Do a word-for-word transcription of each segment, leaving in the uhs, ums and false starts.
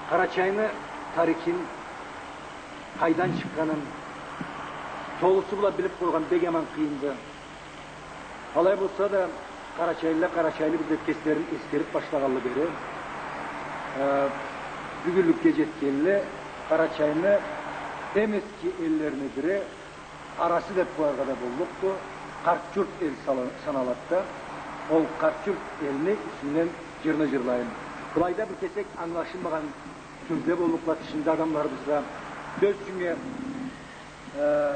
Къарачайны тарихин, къайдан чыкъгъанын толусу бла билип къойгъан бек аман къыйынды. Алай болса да, къарачайлыла къарачайлыбыз деп кеслерин эсгерип башлагъанлы бери, э, бюгюнлюкге джетгенли, Къарачайны эм эски эллерини бири, арасы деп къояргъа да боллукъду, Къарт-Джурт эл сала-, саналады да, ол Къарт-Джурт элни юсюнден джырны джырлайым. Былайда бир кесек ангылашылмагъан тюрде боллукъла тышында адамларыбызгъа. Сёз ючюн, э,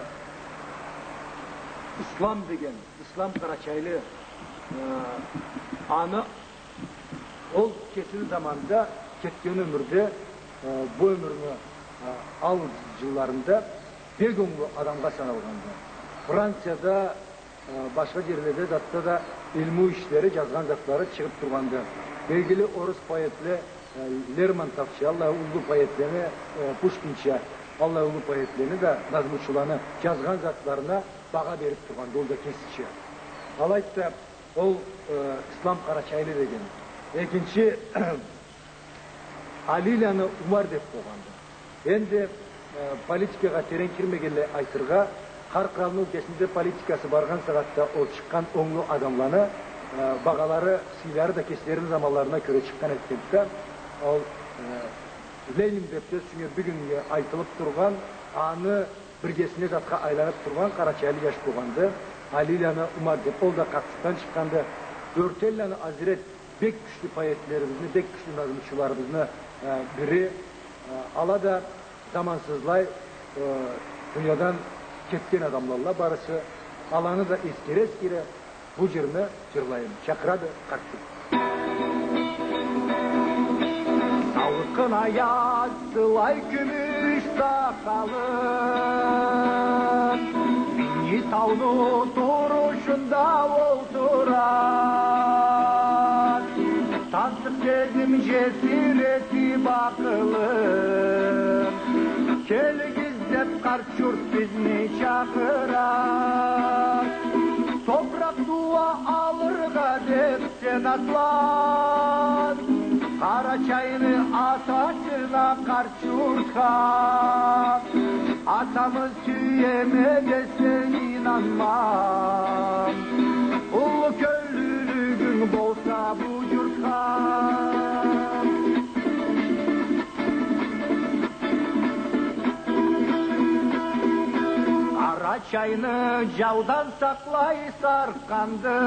Ислам деген, Ислам Къарачайлы, э, аны ол кесини заманында, кетген ёмюрде, э, бу ёмюрню, э, алгъын джылларында бек онглу адамгъа саналгъанды. Францияда, э, башха джерледе затда да илму ишлери, джазгъан затлары чыгъып тургъанды. Белгили орус поэтле, э, Лермонтовча, аллай уллу поэтлени, э, Пушкинча, аллай уллу поэтлени да, назмучуланы джазгъан затларына багъа берип тургъанды, ол да кесича. Алайды да, ол, э, Ислам Къарачайлы деген. Экинчи Алийланы Умар деп болгъанды. Энди, э, политикагъа терен кирмегенлей айтыргъа, хар къралны ёлкесинде политикасы баргъан сагъатда ол чыкъгъан онглу адамланы, э, багъалары, сыйлары да кеслерини заманларына кёре чыкъгъан этгенди да, ол, э, Ленин деп, сёз ючюн, бюгюннге айтылып тургъан, аны биргесине затха айланып тургъан къарачайлы джаш болгъанды. Алийланы Умар деп, ол да Къарт-Джуртдан чыкъгъанды. Ёртенланы Азрет бек кючлю поэтлерибизни, бек кючлю назмучуларыбызны, э, бири. Э, ала да замансызлай, э, дуниядан кетген адамлалла барысы. Аланы да эсгере-эсгере бу джырны джырлайым. Чакъырады Къарт-Джурт. Салкъын аяз сылай кюмюш сакъалын, Минги тауну турушунда олтура. Тансыкъ сезим джесир этип акъылын, келигиз деп Къарт-Джурт бизни чакъыра. Топракъ, дууа алыргъа деп сен атлан, Къарачайны атасына, Къарт-Джуртха. Атамыз сюеме десенг, ийнанмам, уллу кёллюлюгюнг болса бу джуртха. Къарачайны джаудан сакълай Саркъанды.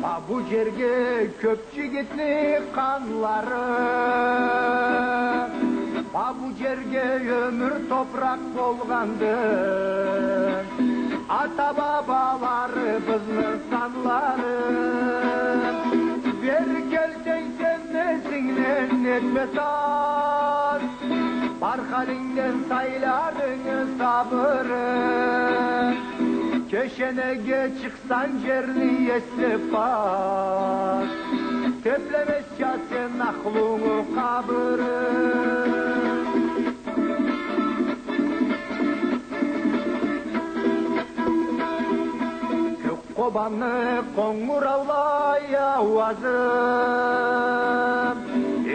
Ма бу джерге кёп джигитни къанлары. Ма бу джерге ёмюр топракъ болгъанды ата-бабаларыбызны санлары. Бери келсенг, сен несингден этме тас, бар халингден сайларынгы сабыры. Кешенеге чыкъсанг, джерни эслеп бас, теплемезча сен ахлунгу къабыры. Кёк Къобанны къонгуроулай ауазы,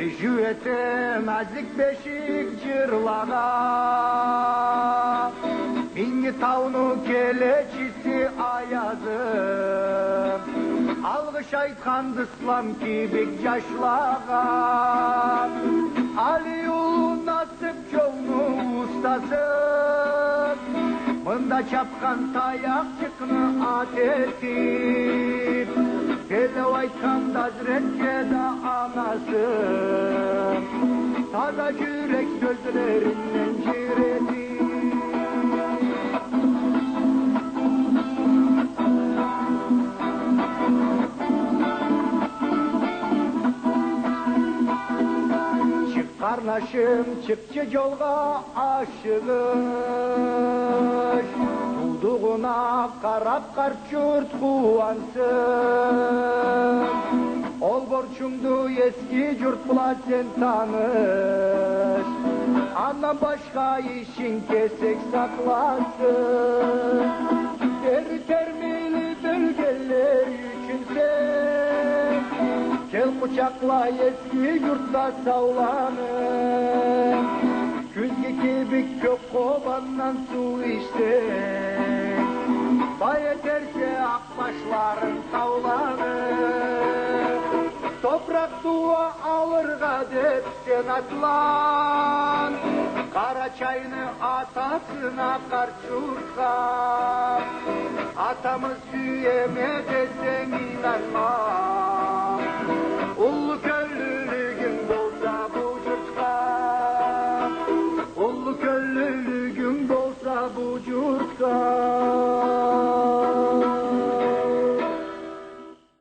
эжю эте назик бешик джырлагъа. Минги тауну келечиси Аязы алгъыш айтханды Ислам кибик джашлагъа. Али улу Насып джолну устазы, мында чапхан таякъчыкъны ат этип, белеу айтханды Азретге да анасы, таза джюрек сёзлеринден джыр этип. Чыкъ, къарнашым, чыкъчы джолгъа ашыгъыш, туудугъуна къарап Къарт-Джурт къууансын. Ол борчунгду, эски джурт бла сен таныш, андан башха иш ишинг кесек сакъласын. Бери термили бёлгенле ючюн сен Кел, къучакъла эски юртда сауланы, кюзгю кибик кёк Къобандан суу ичсек, бай этерсе акъ башларын тауланы. Топуракъ дууа алыргъа деп сен атлан, Къарачайны атасына, Къарт-Джуртха. Атамыз сюеме десенг, ийнанма. Уллу